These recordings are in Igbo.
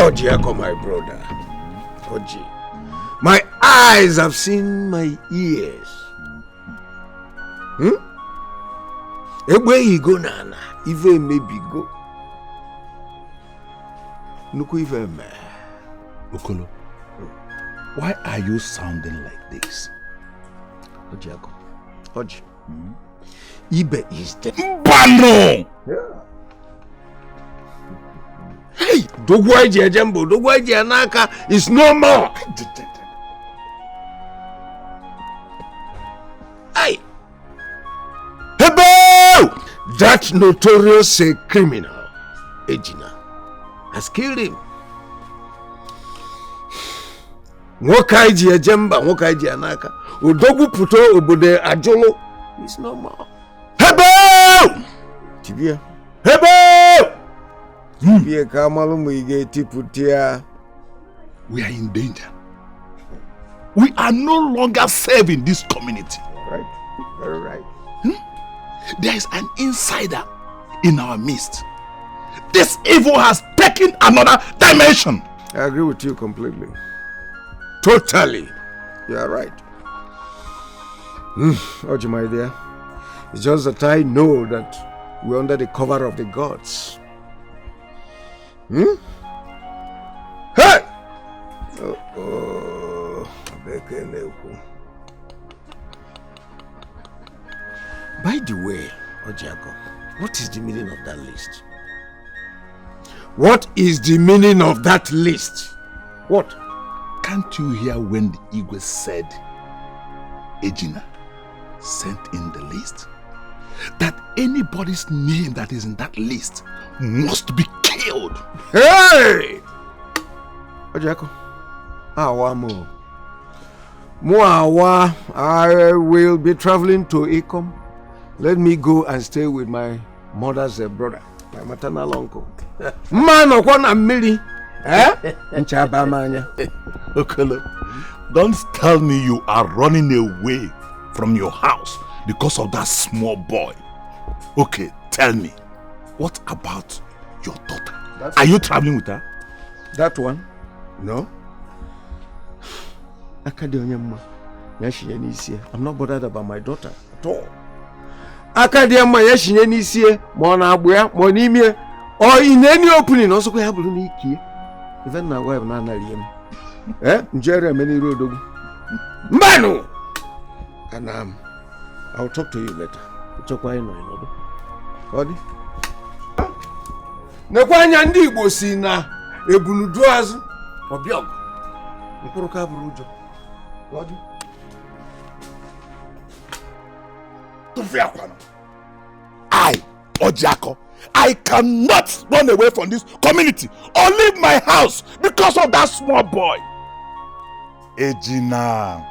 Ojiako, my brother. Oji. My eyes have seen my ears. Hmm? Egbe yigo n'ala, ife emebigo. Nnukwu ife eme. Okolo, why are you sounding like this? Ojiako. Oji. Ibe is dead. Mbano! Yeah. Hey, dogwu anyị ji eje mba, odogwu anyị ji ya n'aka is no more. Hey! Hebo! That notorious criminal, Ejina, has killed him. Nwoke anyị ji eje mba, nwoke anyị ji ya n'aka, odogwu pụta obodo ajụlụ is no more. Hebo! Tibia. Hebo! Tibia ka amalụ ma ị ga-etipụta ya. We are in danger. We are no longer safe in this community. Right. Very right. There is an insider in our midst. This evil has taken another dimension. I agree with you completely. Totally. You are right. Oji, my dear. It's just that I know that we're under the cover of the gods. Hmm? Hey! Oh, oh. By the way, Ojiako, what is the meaning of that list? What is the meaning of that list? What? Can't you hear when the Igwe said Ejina sent in the list? That anybody's name that is in that list must be killed. Hey! Ojiako, awa mo. Mo awa, I will be traveling to Ikom. Let me go and stay with my mother's brother, my maternal uncle. Mma nọkwa na mmiri. Eh? Ncha aba m anya. Okolo, don't tell me you are running away from your house because of that small boy. Okay, tell me, what about your daughter? That's Are you traveling with her? That one? No. Aka dị onye mma, ya shinye n'isi ya. I'm not bothered about my daughter at all. Aka dị ya mma ya shinye n'isi ya, ma ọ na-agbụ ya, ma ọ n'ime ya. Or in any opening, ọsọkwa ya bụrụ n'ike ya. Ife nna gwa ya bụ na anaghị m. Eh? Njere eme n'iru odogwu. Mbanụ! And I'll talk to you later. Chọkwa ịnọ ịnọdụ. Ka ọ dị. Nekwa anya ndị Igbo si na ebuludu azụ ọbịa ọgụ. Mkpụrụ ka bụrụ ụjọ. Ka ọ dị. Tufiakwana. I, Ojiako, I cannot run away from this community or leave my house because of that small boy. Ejina,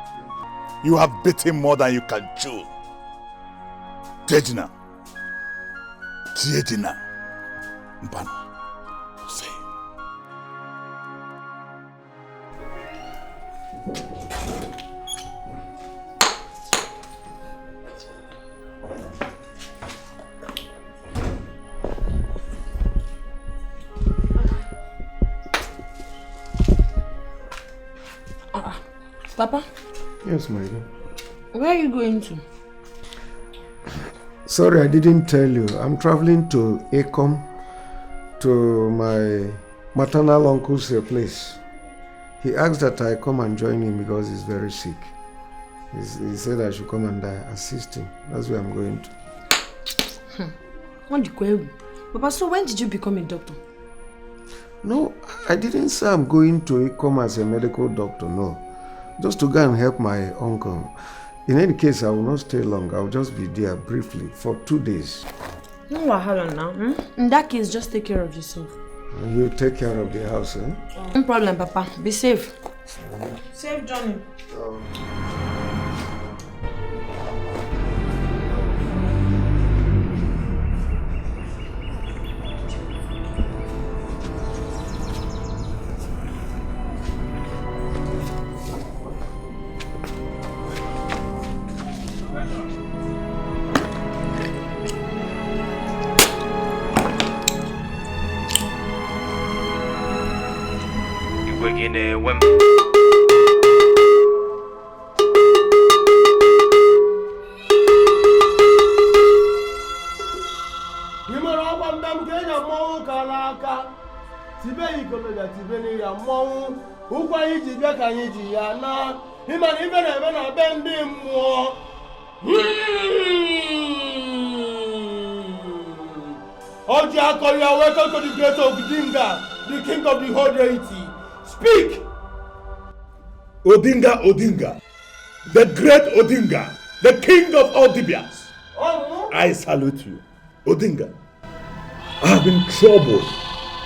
you have bitten more than you can chew. Ejina, Ejina, Mbano, say. Papa, Yes, my dear. where are you going to? Sorry, I didn't tell you. I'm traveling to Ekom to my maternal uncle's place. He asked that I come and join him because he's very sick. He said I should come and assist him. That's where I'm going to. What the query? Papa, so when did you become a doctor? No, I didn't say I'm going to Ikom as a medical doctor, no. Just to go and help my uncle. In any case, I will not stay long. I'll just be there briefly for 2 days. No wahala now. Hmm? In that case, just take care of yourself. And you take care of the house, eh? No problem, Papa. Be safe. Safe journey. Iwe gị na-ewe m. Ị mara ọkwa mbem ka eji mmọnwụ kara aka tibe ikolobịa tibe n'iya mmọnwụ ụkwụ anyị ji bịa ka anyị ji ya na ịma na ibe na-eme na be ndị mmụọ. Oji Akọ, you are welcome to the great Odinga, the king of the whole deity. Speak! Odinga Odinga, the great Odinga, the king of all Dibias. Oh, I salute you. Odinga, I have been troubled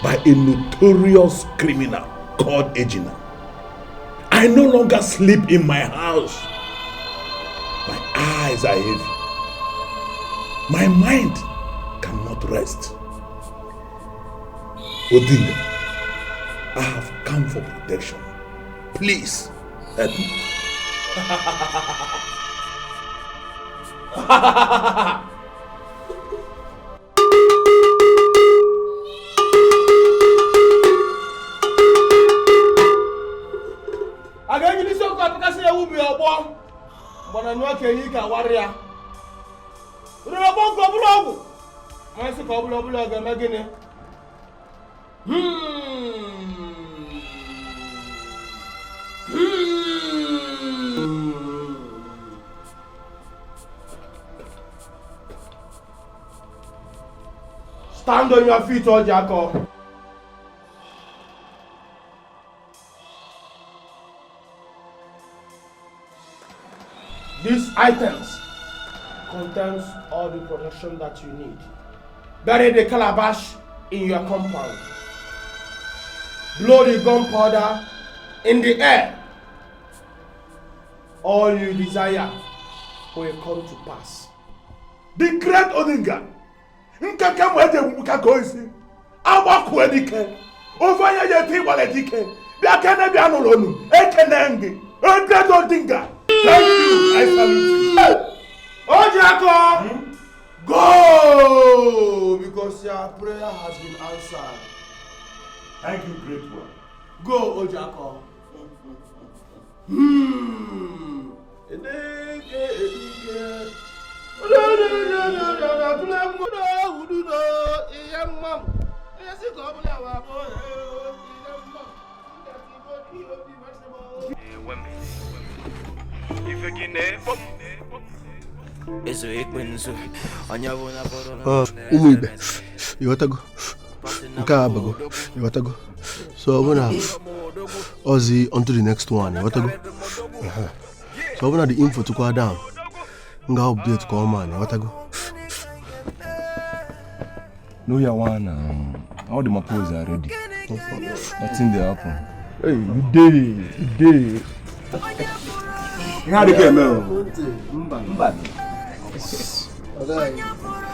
by a notorious criminal called Ejina. I no longer sleep in my house. My eyes are heavy. My mind cannot rest. Odinga, I have come for protection. Please help me. A ga-eji isi ọkụ apịkasị ewu bi ọgbọ mgbana nyụọ ka enyi ka warị ya rere ọgbọ nke ọbụla ọgwụ masị ka ọbụla ọbụla ọ ga-eme gịnị? Stand on your feet, Ojiako. These items contains all the protection that you need. Bury the calabash in your compound. Blow the gunpowder in the air. All you desire will come to pass. The great Odinga, nkeke mụ eji egbugbu ka ka oisi agbakue dike ofe onye ji ete ịgbale dike bịa kene bịa nụrụ onu ekene gị. O great Odinga, thank you, I salute you. Ojiako, go, because your prayer has been answered. Thank you, great one. Go, Ojiako. Ewe m. Ife gị na-ekpo m. Ụmụ ibe, ịghọtago nke a abago, ịghọtago, so ọ bụ na ọzi on to the next one, ịghọtago. So ọ bụ na the info tụkwa down m ga update ka ọ ma, ịghọtago. No yawa all the mapos are ready. Nothing dey happen. Hey, you dey, you dey. Ihe adịghị eme o. Mba.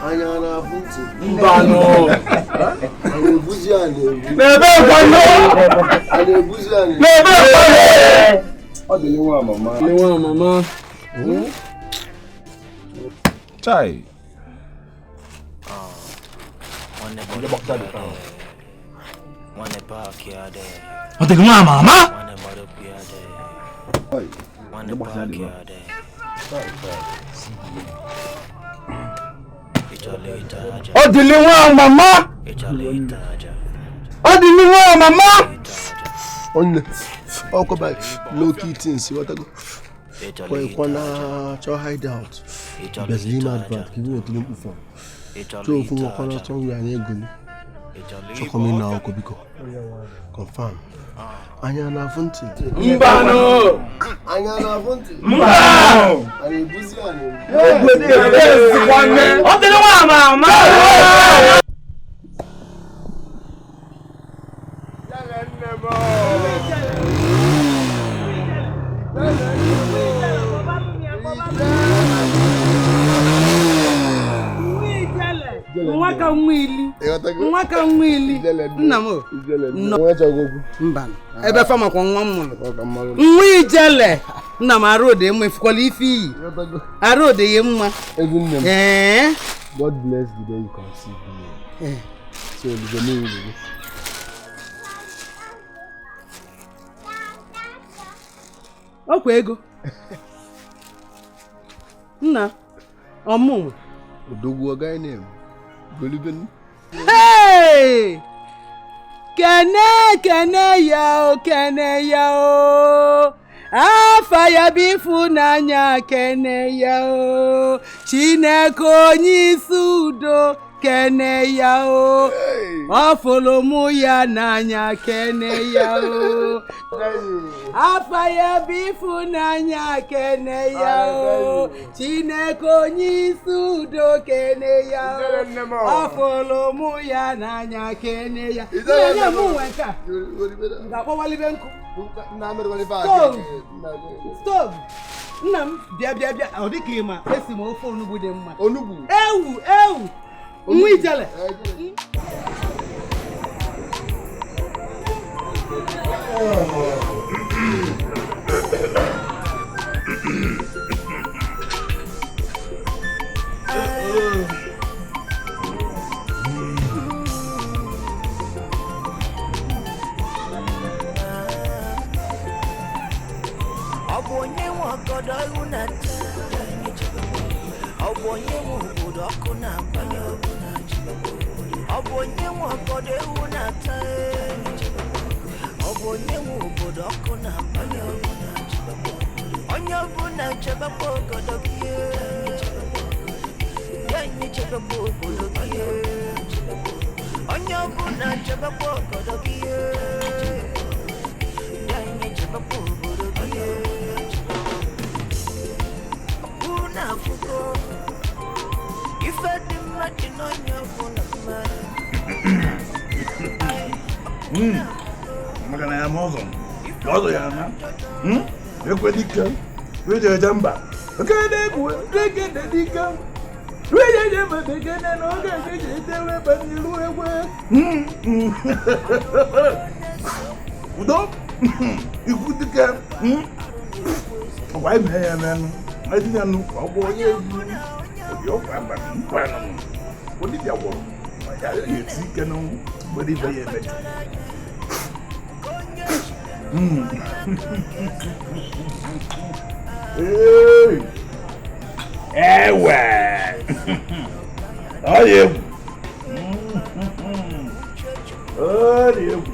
Anya na-afụ ntị. Mba nụ. A na-ebuzi a na-ebu. N'ebe kwano. A na-ebuzi a na-ebu. N'ebe kwano. Ọ dị nwa mama. Nwa mama. Chai. Ọ dị nwa mama. Ọ dị nwa mama. Ọ dị nwa mama. Onne, ọkọ by low key things, ịghọtago. Kwa na chọ hide out. Bịaziri ime advert ka iwu otili mkpu fọ. Chọọ ofu nwakwa na chọọ nri anyị egoli. Chọkọ m ịna ọkụ biko. Confirm. Anya na-afụ ntị. Mba nụ. Anya na-afụ ntị. Mba. A na-ebuzi a na-ebu. Ọ dị nwa mama. Nwa ka nwa ili nna m mba ebe famakwa nwa m mụrụ nwa ijele nna m arụ ode mma efukwala ife iyi arụ ode ya mma. Ee, God bless the day you conceive me. So the name. Ọkwa ego. Nna, ọmụnwe. Odogwu ọgaghị na-eme. Goliben. Hey! Kene kene ya o, kene ya o. Afa ya bụ ịfụnanya, kene ya o. Chineke onye isi udo, kene ya o. Ọ fụrụ mụ ya n'anya, kene ya o. Afa ya bụ ịfụnanya, kene ya o. Chineke onye isi udo, kene ya o. Ọ fụrụ mụ ya n'anya, kene ya. Nne m nwe nke a. M ga-akpọwalibe nkụ. Stove. Nna m, bịa bịa bịa, ọ dịka ị ma esi m ofe onugbu dị mma. Onugbu. Ewu ewu. Nwa ijele. Ọ bụ onye nwe ọgọdọ ihu na-ata, ọ bụ onye nwe obodo ọkụ na-agba, ọ bụ onye nwe ọgọdọ ewu na-ata, ọ bụ onye nwe obodo ọkụ na-agba, onye ọbụla chebekwa ọgọdọ gị, ya nye chebekwa obodo gị, onye ọbụla chebekwa ọgọdọ gị, ya nye chebekwa obodo gị. Ife dị mma dị n'onye ọbụla mma. Maka na ya ma ọzọ, ka ọzọ ya ama. Ekwe dike, eji eje mba. Okene egwu, ekene dike. Eji eje mba ekene na oge eji eje ebe n'iru egwe. Udo, ikwu dike. Ọgwa ime ya n'enu. Ndị ya nnukwu ọgbọ onye egwu. Obi ọkwa abalị nkwanụ m. Dibịa gwọrọ. Ya ga-eti ike n'ọnwụ mgbe dibịa ya emecha. Ee! Ewe! Ọ dị egwu! Ọ dị egwu!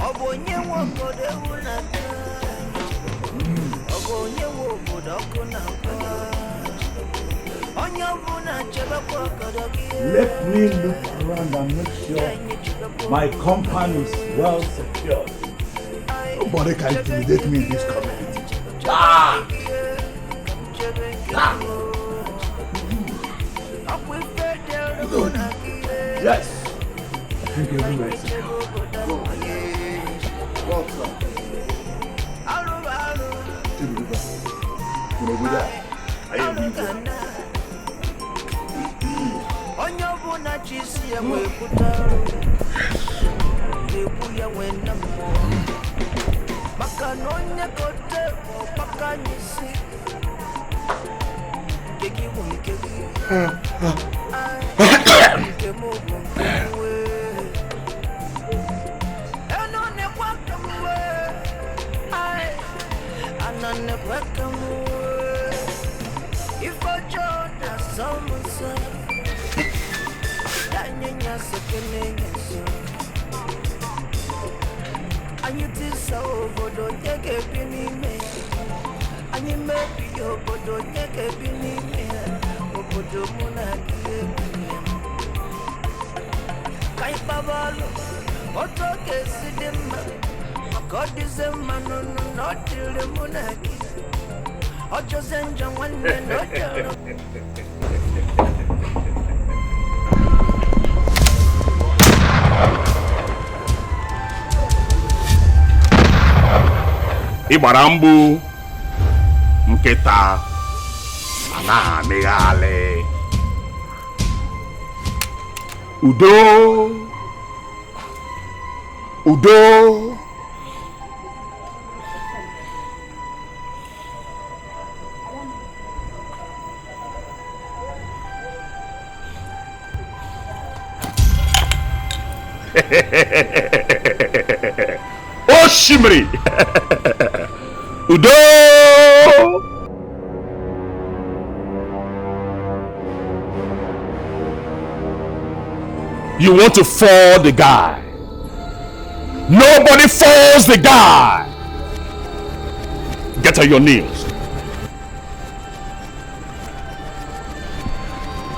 Ọ bụ onye nwe obodo ewu na-ata, ọ bụ onye nwe obodo ọkụ na-agba, onye ọbụla chebekwa ọgọdọ gị. Let me look around and make sure my compound is well secured. Nobody can intimidate me in this community. Ah! Ah! Good. Yes. I think everywhere is secure. Onye ọbụla chi isi ya wee pụta, na-ekwu ya wee na mmụọ, maka na onye kote ọkpaka anyị si nke gị bụ nke gị, nke m bụ nke m wee enu na-ekwe aka m wee ana na-ekwe aka m wee ife ọjọọ na-asọ m nsọ. Anyị tisa obodo onye ga-ebi n'ime ya, anyị mebie obodo onye ga-ebi n'ime ya, obodo mụ na gị ebi ya. Ka anyị kpaba alụ otu ọ ga-esi dị mma, maka ọ dịzie mma n'ọnụ na ọ dịrị mụ na gị, ọ jọzie njọ nwanne na ọ jọrọ. Ị gbara mbụ nkịta anaghị amịghalị. Udo, udo. Oshimiri. Udo! You want to fall the guy. Nobody falls the guy. Get on your knees.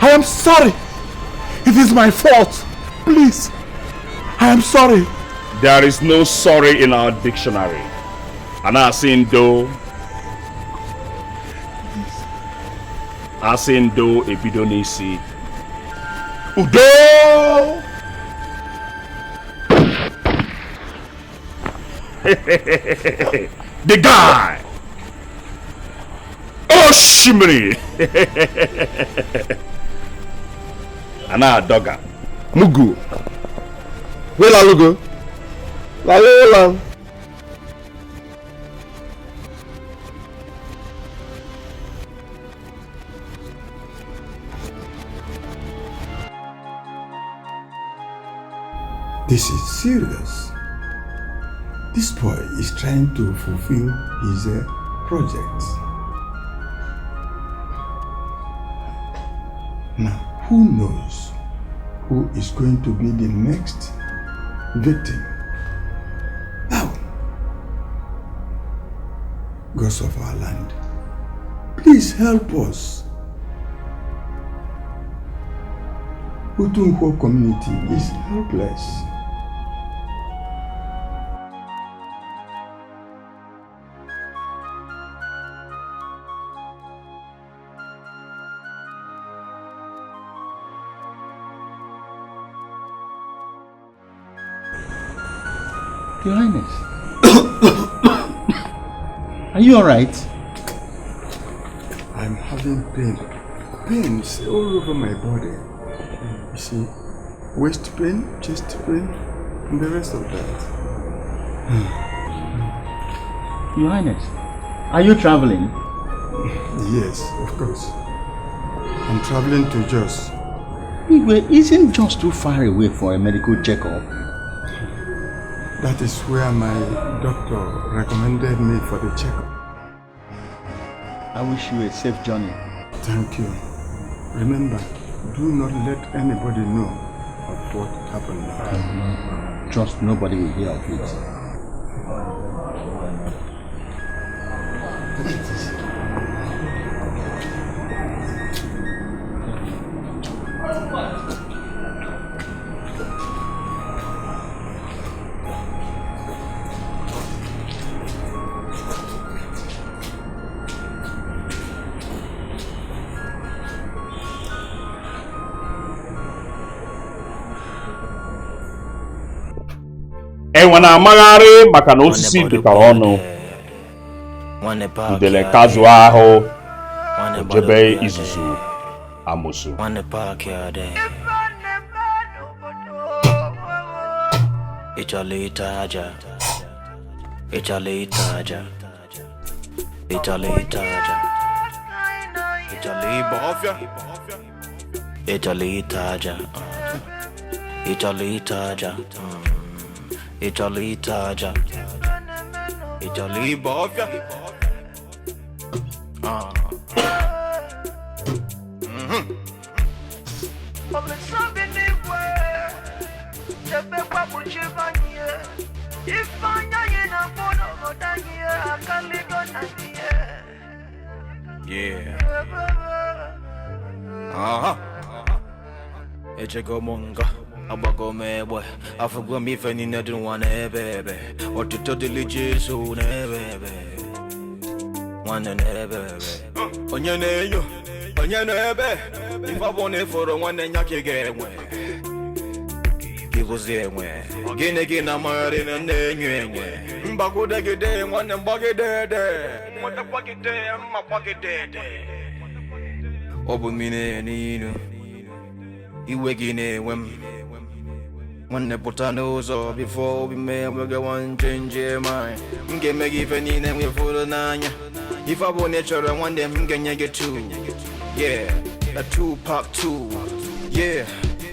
I am sorry. It is my fault. Please. I am sorry. There is no sorry in our dictionary. And I seen do. I seen do ebido n'isi. Udo! The guy! Oshimiri! Ana doga. Mugu. Where lalugo? Lalu. This is serious. This boy is trying to fulfill his project. Now, who knows who is going to be the next victim? Now, gods of our land, please help us. Utunkwo community is helpless. Your Highness, are you all right? I'm having pain. Pains all over my body. You see, waist pain, chest pain, and the rest of that. Your Highness, are you traveling? Yes, of course. I'm traveling to Jos. Igwe, isn't Jos too far away for a medical checkup? That is where my doctor recommended me for the checkup. I wish you a safe journey. Thank you. Remember, do not let anybody know of what happened now. Trust nobody will hear of it. Take it easy. Enwe na-amagharị maka na osisi dịkara ọnụ. Udele kazụ ahụ ojebe izuzu amusu. Italy, Italy, Bofia. Yeah. Uh-huh. Echego monga. Abago me boy, I forgot me if any don't wanna baby. Or to totally Jesus, baby. One and baby. On your name, on your name, if I want it for the one and you get away. Give us the way. Again, again, I'm in a name. Mbago de day, one and buggy day. What the fuck is there? My pocket dead. Open me, Nino. Iwe gị na-enwe m nwanne pụta n'ụzọ before obi mee we one change mind. M ga-eme gị ife niile m fụrụ n'anya. Ife ọ bụ na ị chọrọ nwanne m ga-enye gị two. Yeah, a 2 part 2. Yeah,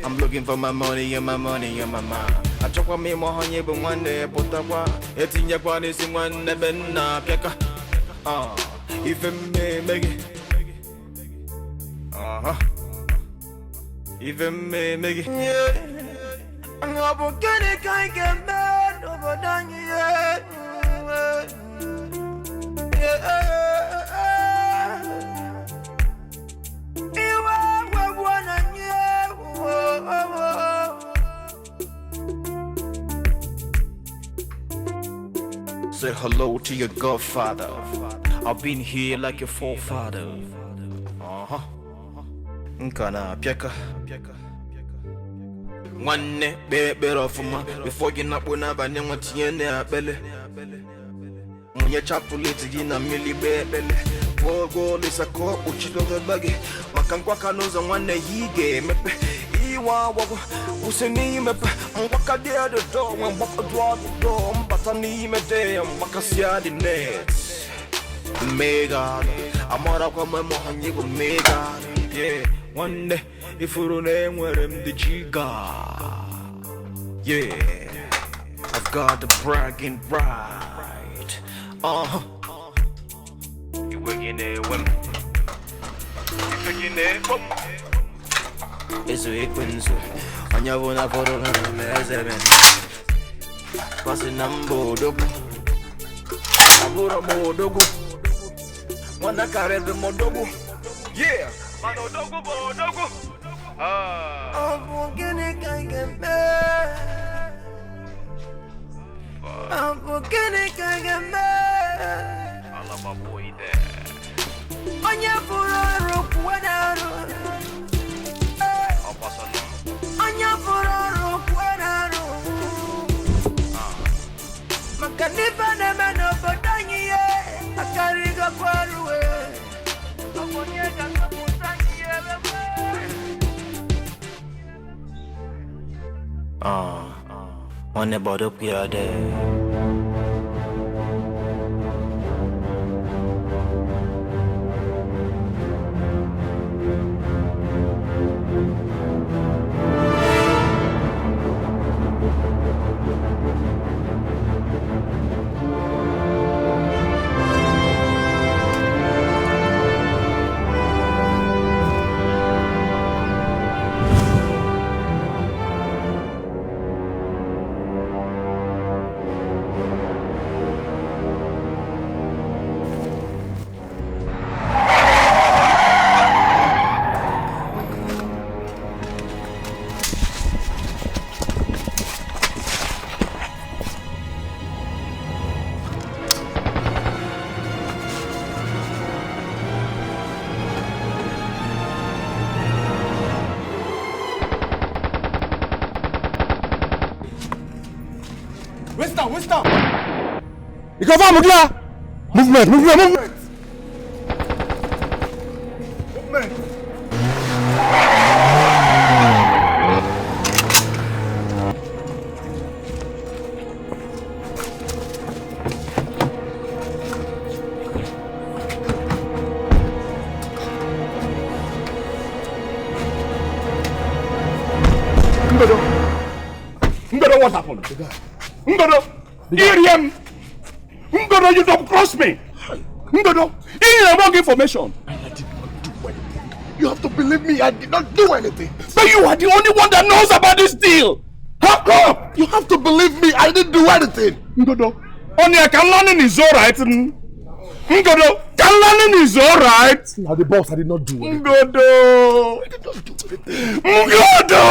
I'm looking for my money and my money and my mind. I Achọkwa m ịma onye bụ nwanne pụtakwa etinyekwa n'isi nwanne be nna apịaka. Ah, ife mmemme gị. Aha. Ife mmemme gị. Ọ bụ gịnị ka anyị ga-eme n'obodo anyị? Iwe wegbuo na anyị. Say hello to your godfather. I've been here like your forefather. Uh-huh. Nka na-apịaka. Nwanne kpee ekpere ọfụma before gị nakpo n'abalị nwa tinye na akpele. Mụnye chapụlet gị na mmiri kpee ekpele. Kwụọ ụgwọ olisa ka ọ kpuchite gị maka nkwaka n'ụzọ nwanne ya ị ga-emepe. Iwe agwagwa kwụsị n'imepe mgbaka dị ọdụdọ nwe mgbakọdụ ọdụdọ mbata n'ime dị ya mgbakasịa dị net. Megada amarakwa m ma onye bụ megada. Yeah, nwanne ifuru na enwere m the jiga. Yeah, I've got the bragging right. Uh-huh. Iwe gị na-ewe m. Ife gị na-ekpo m. Ezu ekwensu onye ọbụla fọdụrụ na m eze m. Kwasị na mba odogwu. Abụrụ m odogwu. Nwanne karịrị m odogwu. Yeah, mana odogwu bụ odogwu. Ọ bụ gịnị ka anyị ga-eme? Ọ bụ gịnị ka anyị ga-eme? Onye fụrụ ọrụ kwuwe n'arụ. Onye fụrụ ọrụ kwuwe n'arụ. Maka na ife na-eme n'obodo anyị ye akarịgokwa ọrụ e. Ọ bụ onye ga-azọpụta anyị ebe. Ah, nwanne gbadokwa ya dị. Winston! You confirm, Mugla? Movement, movement, movement! Movement! Ngodo! Ngodo, what happened? Ngodo! Iriam! Ngodo, you don't cross me! Ngodo, in the wrong information! I did not do anything. You have to believe me, I did not do anything. But you are the only one that knows about this deal! How come? You have to believe me, I didn't do anything. Ngodo, Onya, learning is alright. Ngodo, learning is alright. Now the boss, I did not do anything. Ngodo! I did not do anything. Ngodo!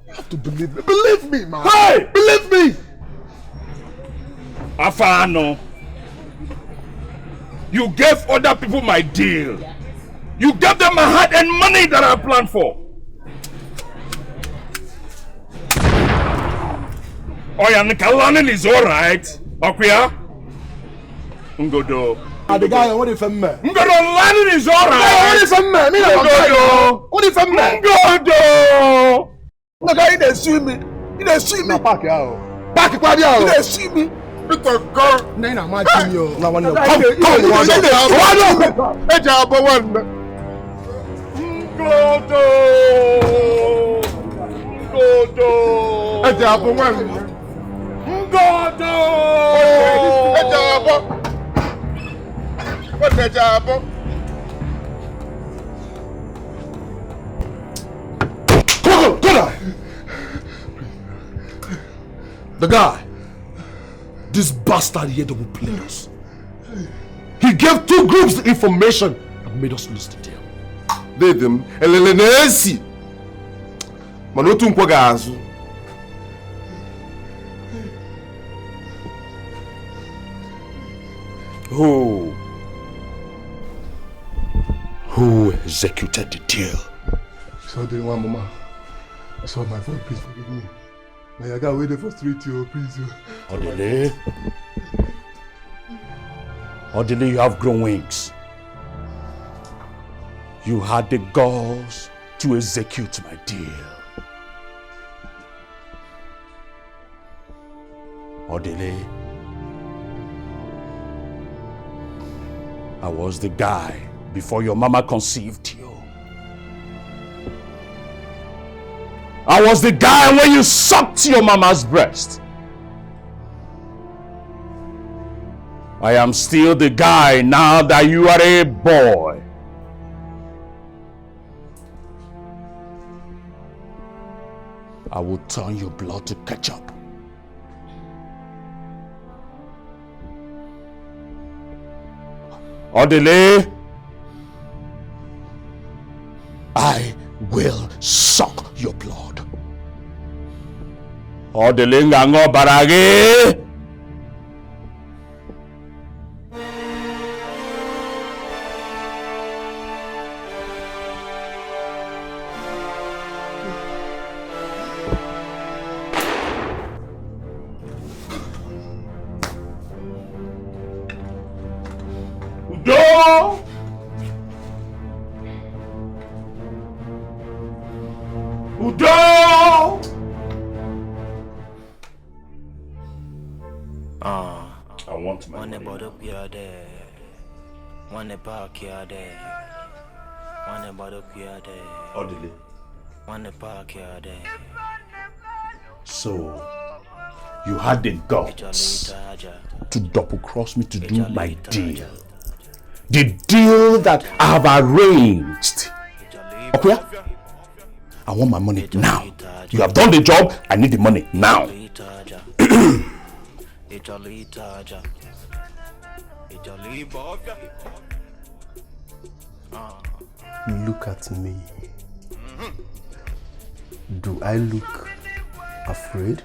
You have to believe me. Believe me, man. Hey! Believe me! Afano, you gave other people my deal. You gave them my heart and money that I planned for. Oh, yeah, is all right. Okuya? Ngodo. The guy, what if I'm Ngodo, learning is all right. What if I'm Ngodo. What if I'm Ngodo. The guy, he didn't see me. He didn't see me. Park, Park, he didn't see me. Peter, go. Come, come, come. Ngodo. Ngodo. Ejabo nwa m. Ngodo! Ejabo! What Ejabo? Go, go down! The guy, this bastard here double played us. He gave two groups the information and made us lose the deal. Dede m, elele na-esi. Mana otu nkwo ga-azụ. Who? Who executed the deal? Sorry, one mama. I saw my phone, please forgive me. Now I got waiting for street, you, please. Odili. Odili, you have grown wings. You had the guts to execute my deal. Odili, I was the guy before your mama conceived you. I was the guy when you sucked your mama's breast. I am still the guy now that you are a boy. I will turn your blood to ketchup. Odili, I will suck your blood. Odili ngango baragi. Udo! Udo! I want my money. Odili. So, you had the guts to double cross me to do my deal. The deal that I have arranged. Okay? I want my money now. You have done the job. I need the money now. Look at me. Do I look afraid?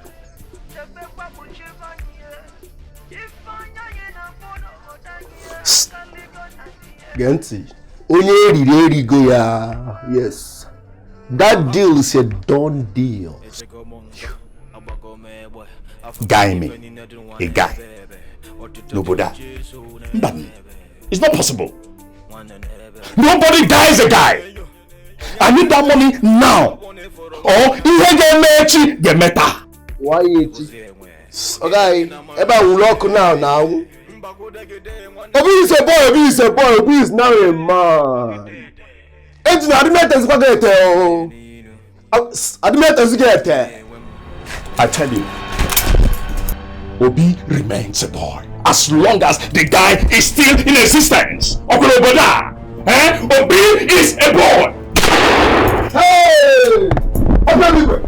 Genti, onye eriri erigo ya. Yes. That deal is a done deal. Guy me. A guy. Noboda. But it's not possible. Nobody dies a guy. I need that money now. Or ihe ga-eme echi ga-eme taa. Why echi? Okay, ebe a wụrụ ọkụ now. Obi is a boy, Obi is a boy, Obi is now a man. Ejina, adịmetezikwa gị ete o. Adịmetezi gị ete. I tell you, Obi remains a boy as long as the guy is still in existence. Okonoboda, eh? Obi is a boy. Hey! Obi Igwe!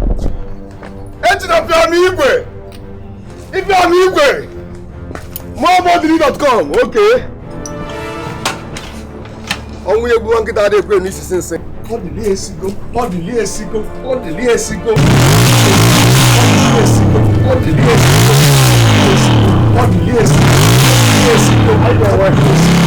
Ejina pịa m igwe! Ịpịa m igwe! Momodili.com, okay. Ọnwụ egbu nwa nkịta adịghị ekwe n'isisi nsị. Ọ dịlị esigo, ọ dịlị esigo, ọ dịlị esigo. Ọ dịlị esigo, ọ dịlị esigo, esigo, ọ dịlị esigo.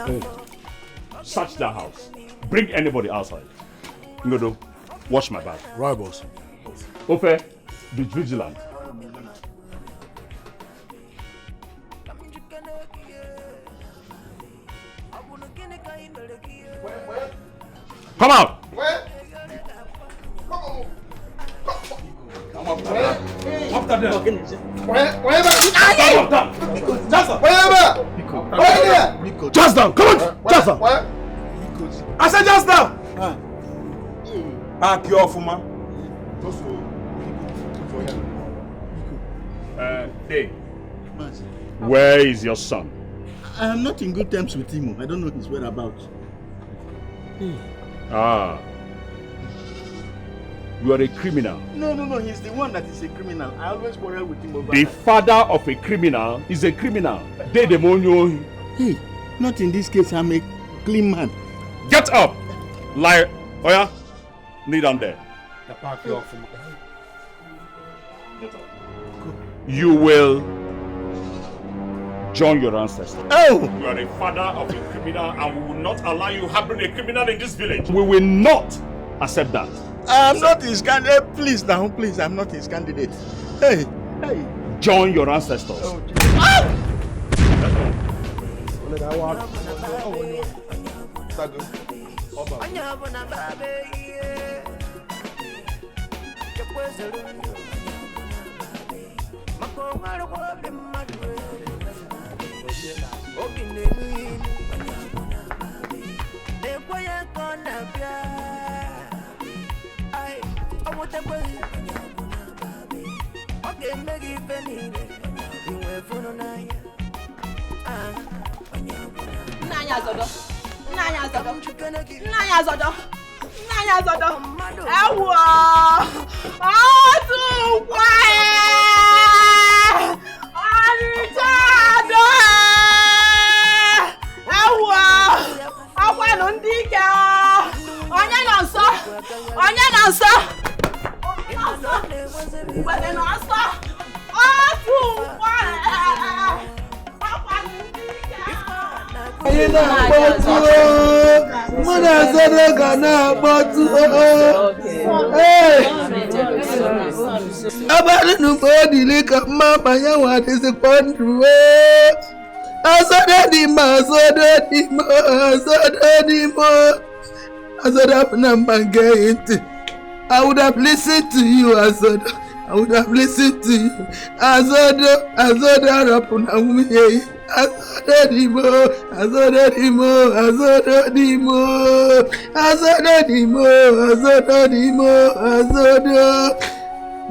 Hey, search that house. Bring anybody outside. Ngodo, watch my back. Right, boss. Ofe, be vigilant. Come out! Come on. After them. Just down, come on, just down. I said just down. Park your man. Dave, where is your son? I am not in good terms with him. I don't know his whereabouts. Ah. You are a criminal. No, no, no. He's the one that is a criminal. I always quarrel with him over The that. Father of a criminal is a criminal. Dedemonyo. Hey, not in this case. I'm a clean man. Get up! Liar. Oh yeah? Kneel down there. Get up. You will join your ancestors. Oh! You are a father of a criminal and we will not allow you harboring a criminal in this village. We will not accept that. I'm not his candidate. Please now, please. I'm not his candidate. Hey, hey. Join your ancestors. Oh, Nna anyị azọdọ. Nna anyị azọdọ. Nna anyị azọdọ. Nna anyị azọdọ. Ewuo! Otu nkwa Ọnịcha adọ! Ewuo! Ọkwanụ ndị ike! Onye nọ nso? Onye nọ nso? Mgbede nọ nsọ! Otu nkwa Ọkwanụ ndị ike! Anyị na-akpọtụ mụ na Azọdọ ga na-akpọtụ abalị na mgbe ọ dịrị ka mma banye nwa dịzikwa ndụ. Azọdọ dị mma, Azọdọ dị mma, Azọdọ dị mma. Azọdọ bụ na mba nke ntị. I would have listened to you, Azọdọ. I would have listened to you. Azọdọ, Azọdọ arapụ na nwunye ya. Azọdọ dị mma, Azọdọ dị mma, Azọdọ dị mma, Azọdọ dị mma, Azọdọ dị mma, Azọdọ.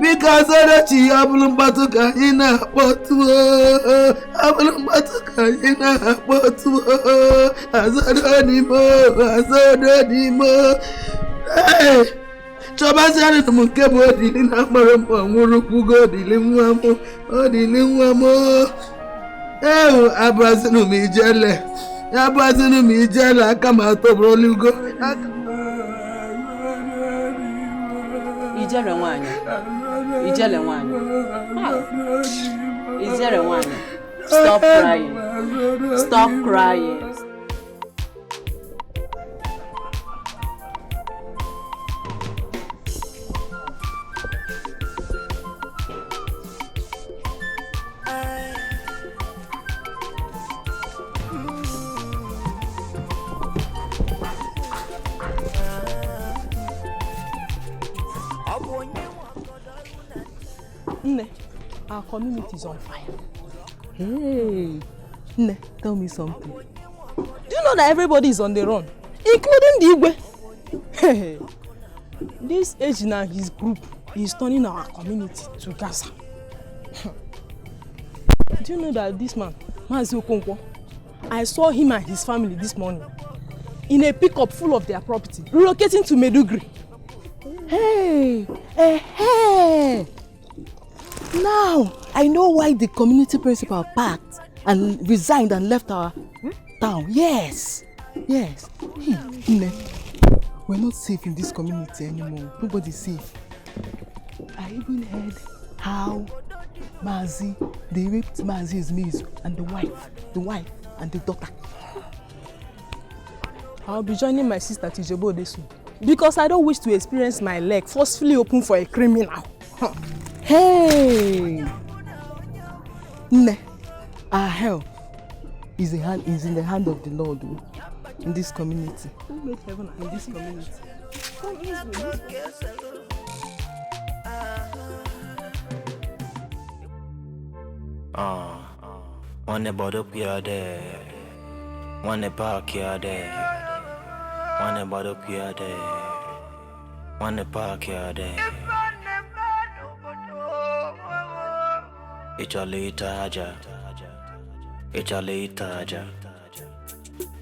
Biko Azọdọ chi ya bụrụ mkpatụ ka anyị na-akpọtụ, abụrụ mkpatụ ka anyị na-akpọtụ. Azọdọ dị mma, Azọdọ dị mma. Ee, chọbaziarị m nke bụ odili na mkpọrọ m ọnwụrụ kwugo odili nwa m, odili nwa m. Ewu, abụazịnụ m ijele, abụazịnụ m ijele, aka m atọbụrụlugo. Ijele nwanyị, ijele nwanyị, ijele nwanyị. Stop crying, stop crying. Nne, our community is on fire. Hey, Nne, tell me something. Do you know that everybody is on the run, including the Igwe? Hey, this Ejina and his group is turning our community to Gaza. Do you know that this man, Mazi Okonkwo, I saw him and his family this morning in a pickup full of their property, relocating to Maiduguri. Hey, hey, hey. Now, I know why the community principal packed and resigned and left our town. Yes, yes. Hey, Nne, we're not safe in this community anymore. Nobody's safe. I even heard how Mazi, they raped Mazi's niece and the wife and the daughter. I'll be joining my sister Tijobode soon because I don't wish to experience my leg forcefully open for a criminal. Huh. Hey! Nne, our help is in the hand of the Lord in this community. Who made heaven in this community? Who is this? Nwanne gbadokwa ya de. Nwanne paaki ya de. Nwanne gbadokwa ya de. Nwanne paaki ya de. Ị chọrọ ịta aja. Ị chọrọ ịta aja.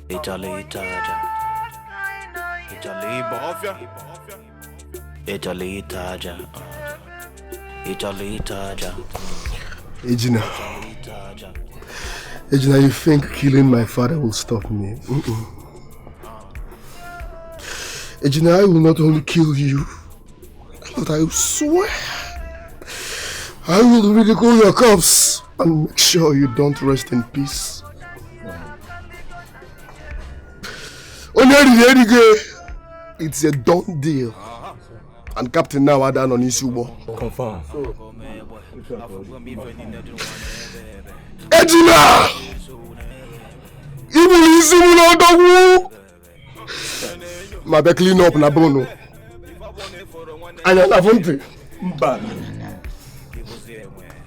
Ị chọrọ ịta aja. Ị chọrọ ịba ọfịa. Ị chọrọ ịta aja. Ị chọrọ ịta aja. Ejina. Ejina, you think killing my father will stop me? Mm-mm. Ejina, I will not only kill you, but I swear I will ridicule your corpse and make sure you don't rest in peace. It's a done deal. And Captain now Adan on Isubo. Confirm. Ejina! Ibu isi mu n'odogwu! Ma be clean up na bono. Anya na funti. Mba.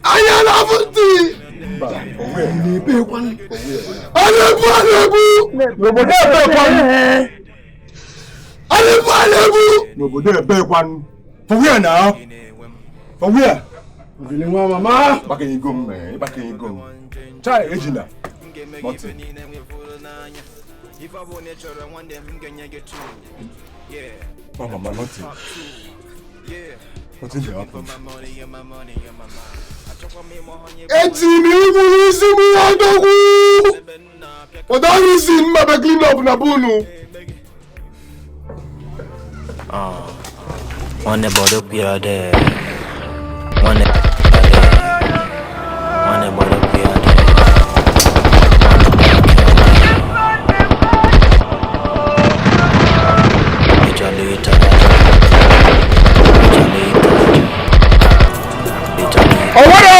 Anya na funti. Mba. N'ebe kwan. Anya ebu. N'obodo ebe kwan. Anya ebu. N'obodo ebe kwan. For where now? For where? Obili nwa mama. Back in go man. Back in go. Chai Ejina. Nothing. Oh, mama, nothing. Nothing dey happen. Ejina ibu isi mu odogwu. For that reason, ma be clean up na bunu. Nwanne gbadokwa ya de. Nwanne nwanne gbadokwa ya de. Ị chọrọ ịta aja. Ị chọrọ ịta aja. Ị chọrọ ịta Owero!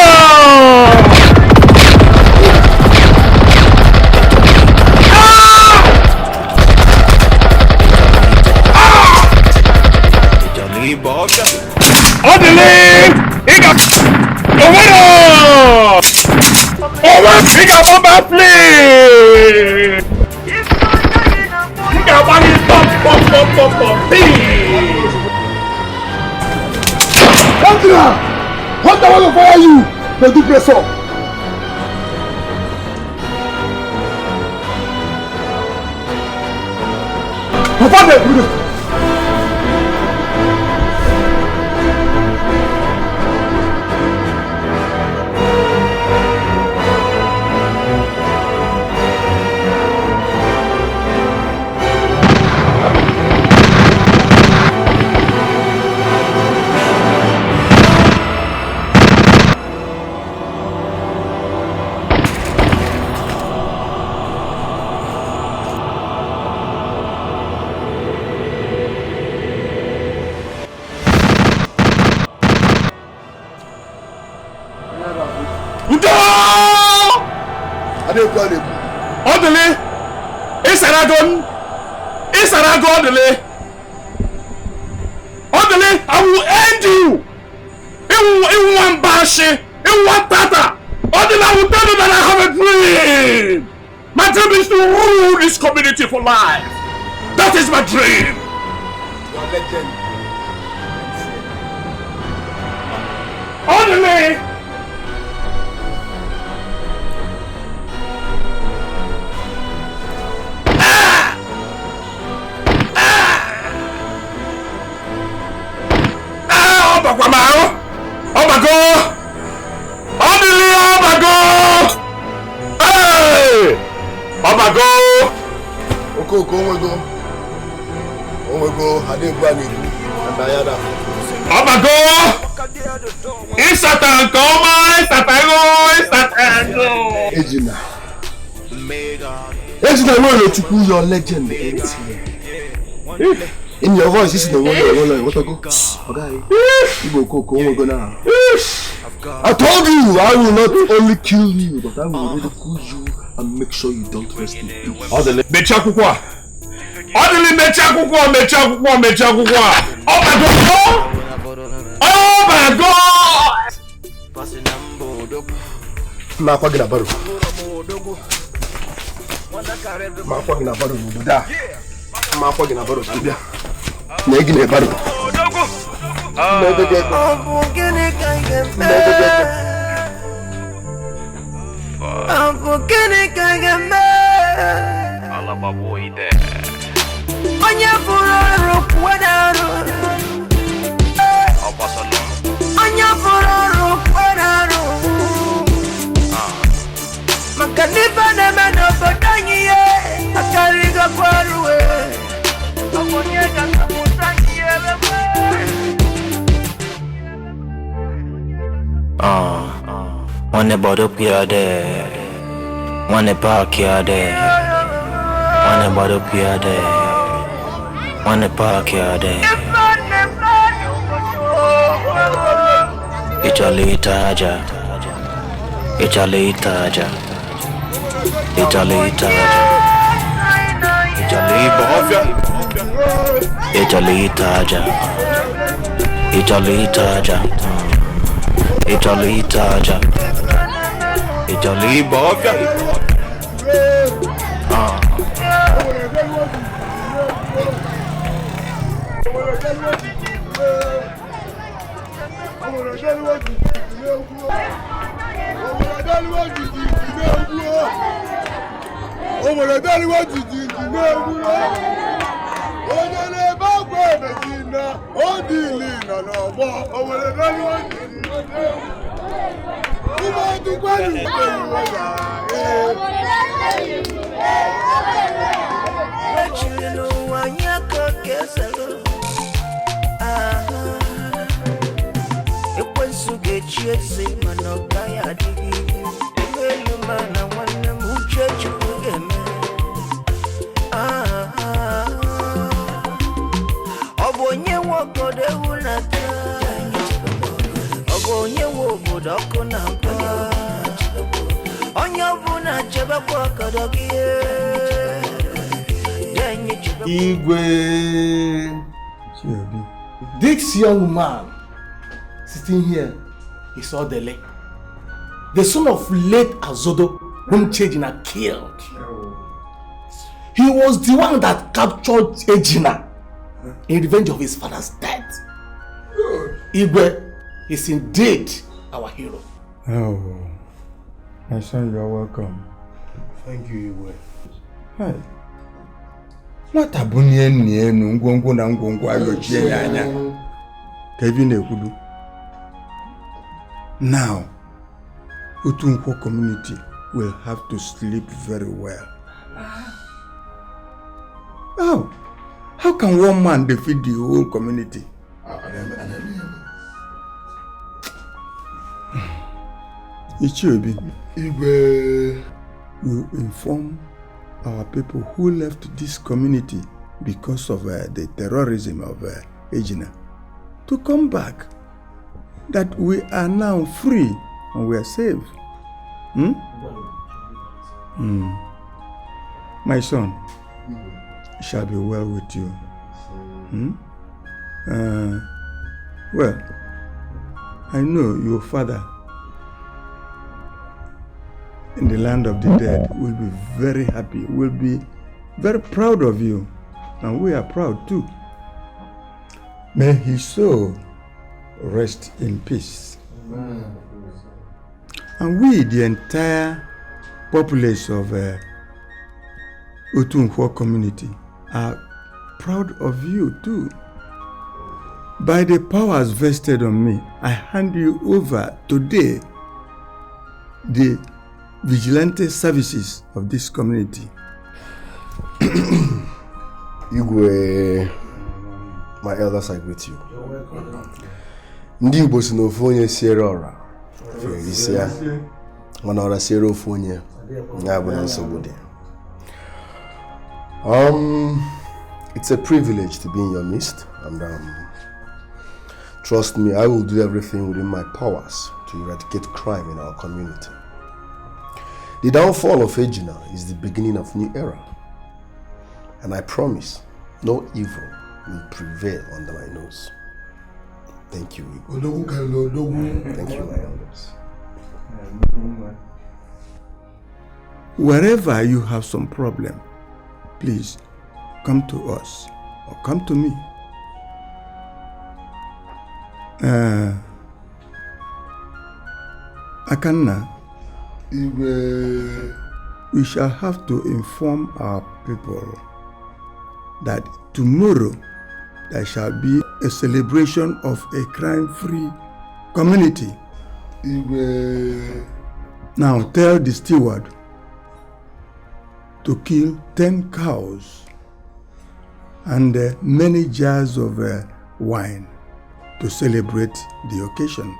Odili! Ị ga Owero! Owe ị ga-agbaba play! Ị ga-agba gị pọp pọp pọp pọp pọp pii! Hunter! Hunter want to fire you! They do press up. Papa, they do this. Odili! Isarago Odili! Odili, I will end you! In one bashi, in one tata! Odili, I will tell you that I have a dream! My dream is to rule this community for life! That is my dream! Your legend. Odili! Ọbago! Odili ọbago! Hey! Ọbago! Okoko onwego. Onwego adegbu a na-egbu na ya da. Ọbago! Ịsata nke ọma, ịsata ego, ịsata ego. Ejina. Ejina nwere Chukwu your legend ends here. In your voice, this is the one that go. Okay. Igbo now. I told you I will not only kill you, but I will ridicule you and make sure you don't rest in peace. Odili, mechie akwụkwọ a. Odili, mechie akwụkwọ a, mechie akwụkwọ a, mechie akwụkwọ a. Ọbago! Ọbago! Ma akwa gị na baro. Ma akwa gị na baro n'obodo a. Ma akwa gị na baro na mbịa. Na gị na baro. Na ebe gị ebe. Ọ bụ gịnị ka ị ga-eme? Ọ bụ gịnị ka ị ga-eme? Onye fụrụ ọrụ kwuo n'arụ. Onye fụrụ ọrụ kwuo n'arụ. Maka n'ife na-eme n'obodo anyị ye, akarịgokwa ọrụ e. Ọ bụ onye ga-azọpụta anyị ebe. Nwanne gbadokwa ya there, nwanne park ya there, nwanne gbadokwa ya there, nwanne park ya there. Ịchọrọ ịta aja, ịchọrọ ịta aja, ịchọrọ ịta aja, ịchọrọ ịba ọfịa, ịchọrọ ịta aja, ịchọrọ ịta aja. Ịchọrọ ịta aja, ịchọrọ ịba ọfịa. Onye na-ebe akwa ebeji na ọ dị ili nọ n'ọgbọ o nwere Echiri n'ụwa anyị aka ka eselụ. Ekwensu ga-echi eze mana ọ gaghị adịgide. Elu elu mana nwanne m uche Chukwu ga-eme. Ọ bụ onye nwe obodo ewu na-ata. Ọ bụ onye nwe obodo ọkụ na-agba. Onye ọbụla chebekwa ọkọdọ gị. Igwe. This young man sitting here is Odele, the son of late Azodo, whom Ejina killed. He was the one that captured Ejina in revenge of his father's death. Igwe is indeed our hero. Oh, my son, you are welcome. Thank you, Igwe. Hi. Nwata bụ nne nna enu ngwongwo na ngwongwo ayochie ya anya. Ka ebe na-ekwudu. Now, Otunkwo community will have to sleep very well. How? How can one man defeat the whole community? Ichiobi, Igwe, you inform our people who left this community because of the terrorism of Ejina to come back, that we are now free and we are safe. Hmm? Mm. My son, it shall be well with you. Hmm? Well, I know your father in the land of the dead will be very happy, will be very proud of you, and we are proud too. May his soul rest in peace. Amen. And we, the entire populace of Otunkwo community, are proud of you too. By the powers vested on me, I hand you over today the vigilante services of this community. Igwe, my elders, I greet you. Ndị Igbo si na ofu onye siere ọra ferisi ya, mana ọra siere ofu onye ya bụ na nsogbu dị. It's a privilege to be in your midst, and trust me, I will do everything within my powers to eradicate crime in our community. The downfall of Ejina is the beginning of new era, and I promise no evil will prevail under my nose. Thank you, Igwe. Thank you, my elders. Wherever you have some problem, please come to us or come to me. Akanna, we shall have to inform our people that tomorrow there shall be a celebration of a crime-free community. Now tell the steward to kill 10 cows and many jars of wine to celebrate the occasion.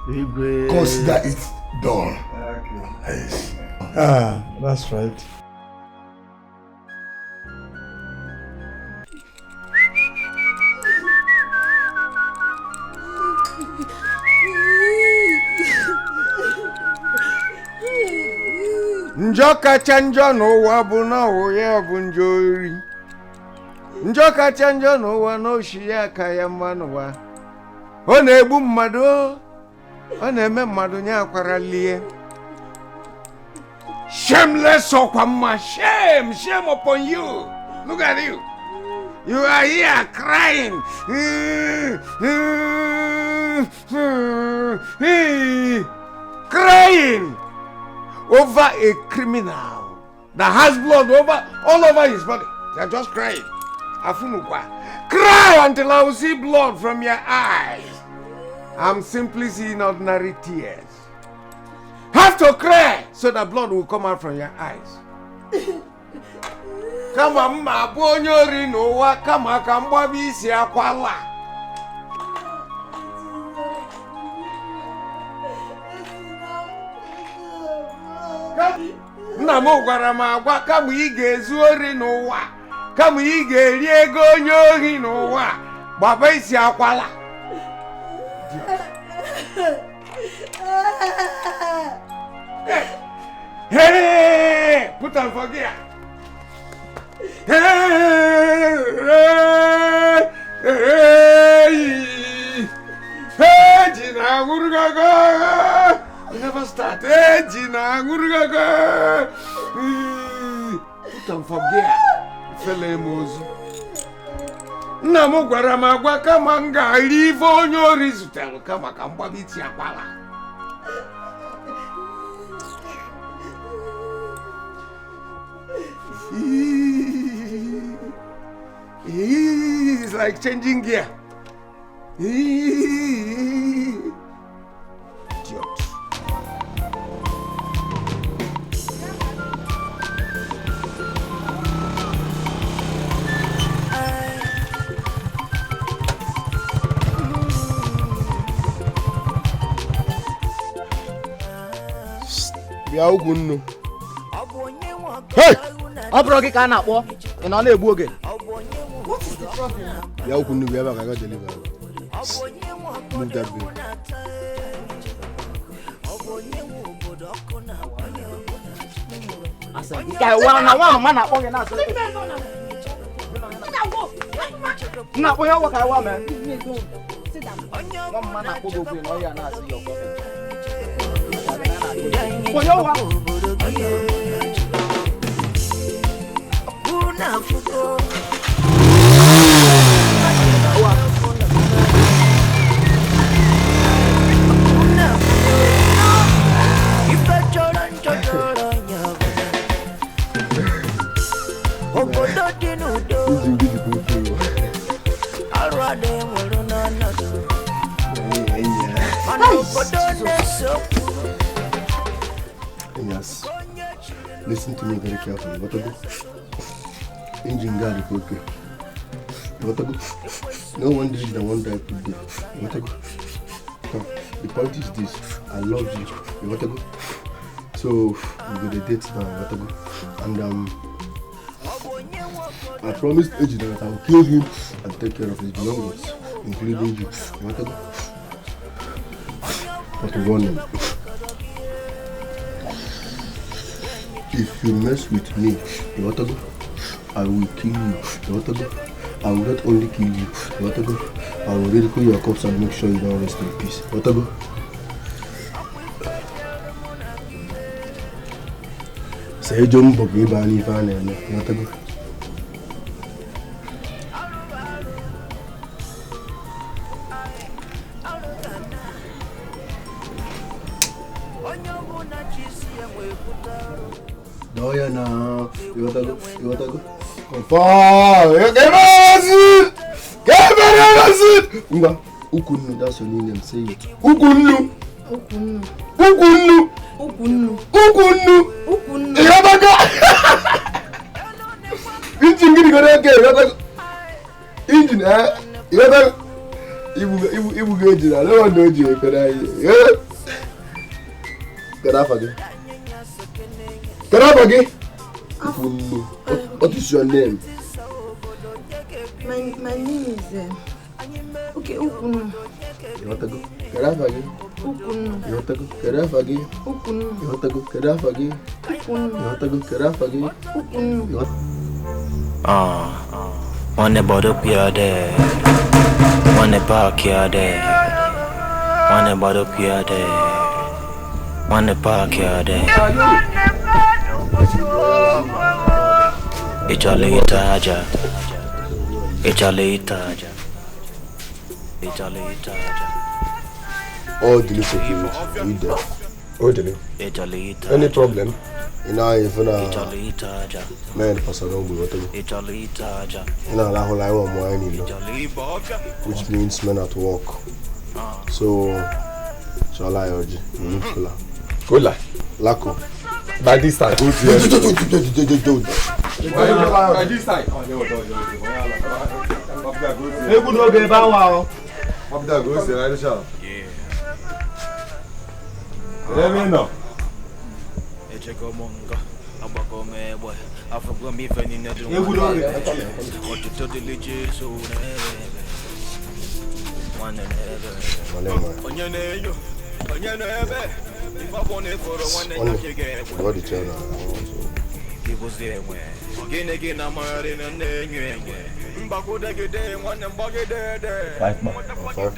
Igwe. Consider it done. Okay. Yes. Ah, that's right. Njọ kacha njọ n'ụwa bụ na ọwụ ya bụ njọ ori. Njọ kacha njọ n'ụwa na oshi ya ka ya mma n'ụwa. Ọ na-egbu mmadụ, ọ na-eme mmadụ nye akwara lie. Shameless Okwama, shame, shame upon you. Look at you. You are here crying. Crying over a criminal that has blood over all over his body. They are just crying. Afunukwa. Cry until I will see blood from your eyes. I'm simply seeing ordinary tears. Have to cry so that blood will come out from your eyes. Kama mma bụ onye ori n'ụwa kama ka mgbaba isi akwala. Nna m gwara m agwa kama ị ga-ezu ori n'ụwa, kama ị ga-eri ego onye ohi n'ụwa, gbaba isi akwala. Hey, put on for gear. Hey, hey, hey, Gina, you never start. Hey, Gina, put on for gear. Fele mozu. Nna m gwara m agwa kama m ga-eri ife onye ori zutere kama ka m gbaba isi akwala. It's like changing gear. Idiot. Bịa ugwu nnu. Hey! Ọ bụrụ gị ka a na-akpọ, ị nọ na-egbu oge. What is the problem? Bịa ugwu nnu, bịa ebe a ka ga deliver. Move that bill. Nke a na nwa mama na-akpọ gị na-asị. Nna akpọ ya ọgwụ ka wa mee. Nwa mama na-akpọ gị okwu na ọ ya na-asị ya ọgwụ. Yes. Listen to me very carefully. What to go? Engine guard, okay. What to go? No one did the one die put there. What to go? The point is this. I love you. What to go? So we go the date now. What to go? And I promised Ejina that I will kill him and take care of his belongings, including you. What to go? But warning. If you mess with me, you want to go? I will kill you. You want to go? I will not only kill you. You want to go? I will ridicule your corpse and make sure you don't rest in peace. You want to go? Sejo mbọ ka ịba n'ife a na-eme. Ịghọtago? Dọọ ya na ịghọtago? Ịghọtago? Confirm! Ngwa, ukwu nnu, that's your new name, say it. Ukwu nnu! Ukwu nnu. Ukwu nnu! Ukwu nnu. Ukwu nnu! Ukwu nnu. Ịghọtago? Engine gịnị goro eke, ịghọtago? Engine, eh? Ịghọtago? Ibugo engine, I don't want no engine ekpere anyị. Kedu afa gị? Kedu afa gị? Ukwu nnu. What is your name? My name is okay, Ukunu. Ịghọtago? Kedu afa gị? Ukunu. Ịghọtago? Kedu afa gị? Ukunu. Ịghọtago? Kedu afa gị? Ukunu. Ịghọtago? Kedu afa gị? Ukunu. Nwanne gbadokwu ya de. Nwanne paaki ya de. Nwanne gbadokwu ya de. Nwanne paaki ya de. Ịchọrọ ịta aja. Ịchọrọ ịta aja. Ịchọrọ ịta aja. All the security, you there. All the. Ịchọrọ ịta Any problem? You know, if you Ịchọrọ ịta aja. Man, pastor don't go to. Ịchọrọ ịta aja. You know, I want more any, which means men at work. So, shall I urge? Kola. Lako. By this time, go to. By this time. Egwu n'oge ebe awa o. Echego m nga, agbago m egbe, afụgo m ife niile dị Egwu n'oge. Ọtụtụ dịrị Jesu n'ebe ebe. Nwanne n'ebe ebe. Onye na-enyo, onye na-ebe. Ife ọ bụ na ịfụrụ nwanne ya ka ị ga-ekwe. What the channel? Ịbụzi enwe. Gịnị gị na amagharị na na-enyo enyo. Mgbagidegide nwanne mgbagidede. 5 5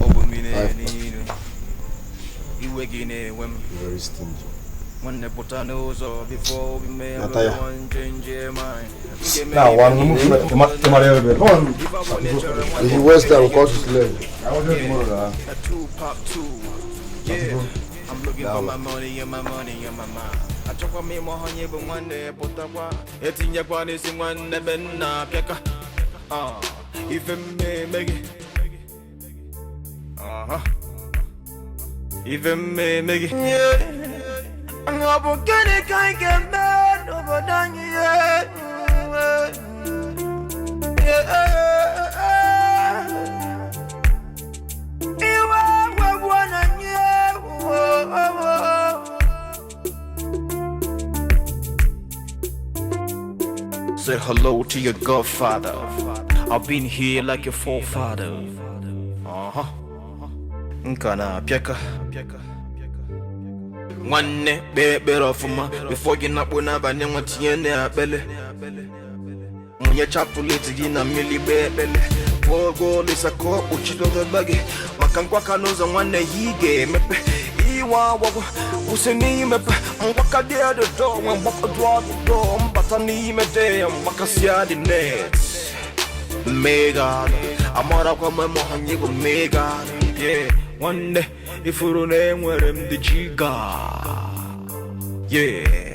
Ọ bụ mmiri n'elu. Iwe gị na-enwe m. Very stingy. Nwanne pụta n'ụzọ before we may Nataya. one change mind. Now, one move. Come on. If he waste time, cut his leg. A 2 pop 2. Yeah. I'm looking for my money and my money and my mind. Achọkwa m ịma onye bụ nwanne pụtakwa. Etinyekwa n'isi nwanne be nna pịaka. Ife mmemme gị. Ife mmemme gị. Ọ bụ gịnị ka anyị ga-eme n'obodo anyị? Iwe wegbuo na anyị. Say hello to your godfather. I've been here like your forefather. Nka na pịaka. Nwanne kpee ekpere ọfụma before gị nakpo n'abalị nwa tinye na-akpele. Mụnye chapụlet gị na mmiri kpee ekpele. Kwụọ ụgwọ olisa ka ọ kpuchite gị maka nkwaka n'ụzọ nwanne ya ị ga-emepe. Iwe agwagwa kwụsị n'imepe mgbaka dị ọdụdọ nwe mgbakọdụ ọdụdọ mbata n'ime de ya mgbakasịa dị net. Mega amarakwa m ma onye bụ mega. Yeah, nwanne ifuru na enwere m dị jiga. Yeah.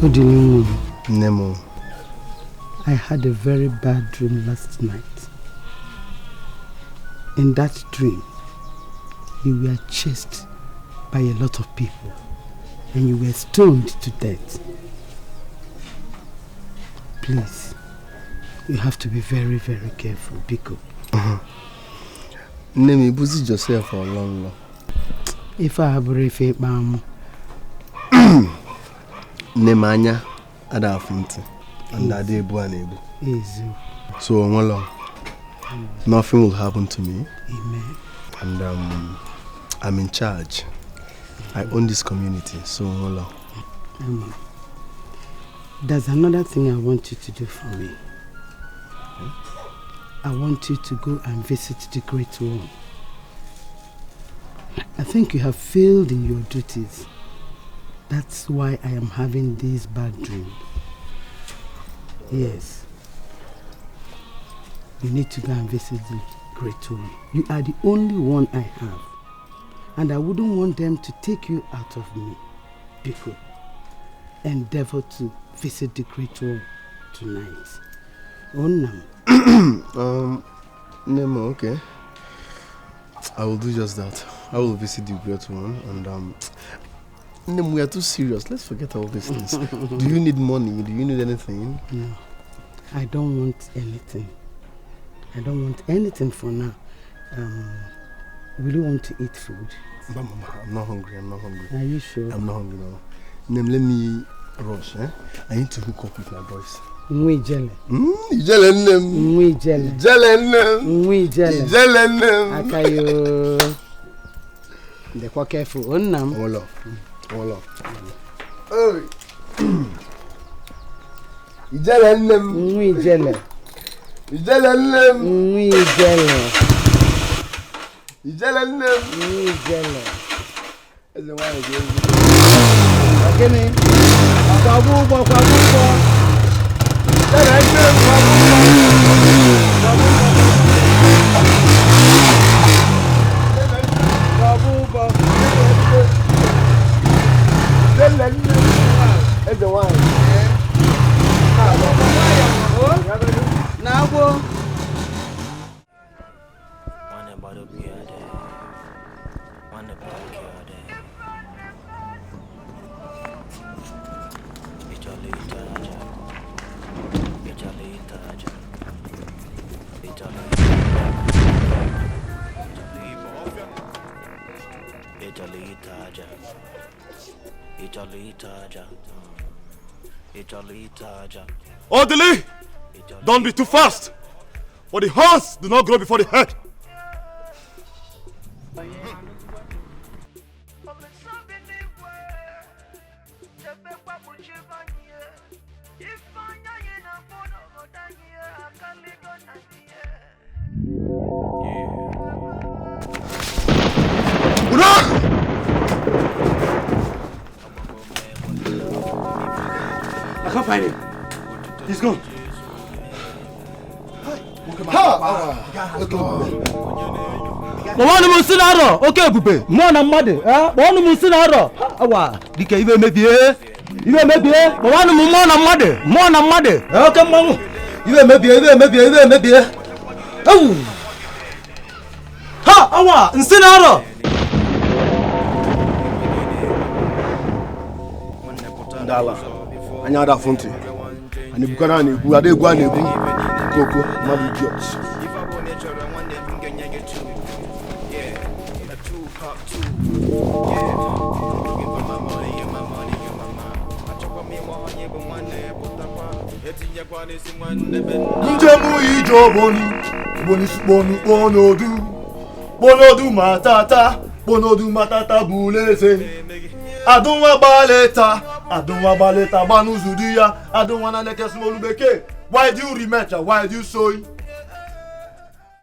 Odili. Nemo. I had a very bad dream last night. In that dream, you were chased by a lot of people and you were stoned to death. Please, you have to be very, very careful, Biko. Nemi, buzi Joseph for long. If I have a fake mom. Nemanya, ada afunti, and adebu anebu. Ezu. So, Onwalo, nothing will happen to me. Amen. And I'm in charge. I own this community, so Onwalo. Amen. There's another thing I want you to do for me. I want you to go and visit the Great One. I think you have failed in your duties. That's why I am having these bad dreams. Yes. You need to go and visit the Great One. You are the only one I have. And I wouldn't want them to take you out of me. Biko, endeavor to visit the Great One tonight. Onam. Nemo, okay. I will do just that. I will visit the Great One and Nemo, we are too serious. Let's forget all these things. Do you need money? Do you need anything? No, I don't want anything. I don't want anything for now. Will you want to eat food? I'm not hungry. I'm not hungry. Are you sure? I'm not hungry now. Nemo, let me rush. Eh? I need to hook up with my boys. Nwijele. Ijele nnem. Nwijele. Ijele nnem. Nwijele. Ijele nnem. Akayo. Ndekwa careful. Onnam. Olo. Olo. Oi. Ijele nnem. Nwijele. Ijele nnem. Nwijele. Ijele nnem. Nwijele. Eze nwaanyị ga-ezu. Ogini. Kwabu ụgbọ, kwabu ụgbọ. Odili, don't be too fast, for the horns do not grow before the head. I can't find him. He's gone. Kpọwanụ m nsị na-arọ oke ebube mmụọ na mmadụ kpọọnụ m nsị na-arọ awa dike ibe mebie kpọwanụ m mmụọ na mmadụ oke mmanwụ ibe mebie ibe mebie ewu ha awa nsị na-arọ. Ndala anya ada funti anebukana na-egbu ada egwu a na-egbu koko mmadụ idiot. Njem ije ogboni ogboni kponu kponodu kponodu matata kponodu matata buleze adunwa gbaleta adunwa gbaleta gbanuzu di ya adunwa na lekesi olu bekee. Why do you rematch? Why do you soy?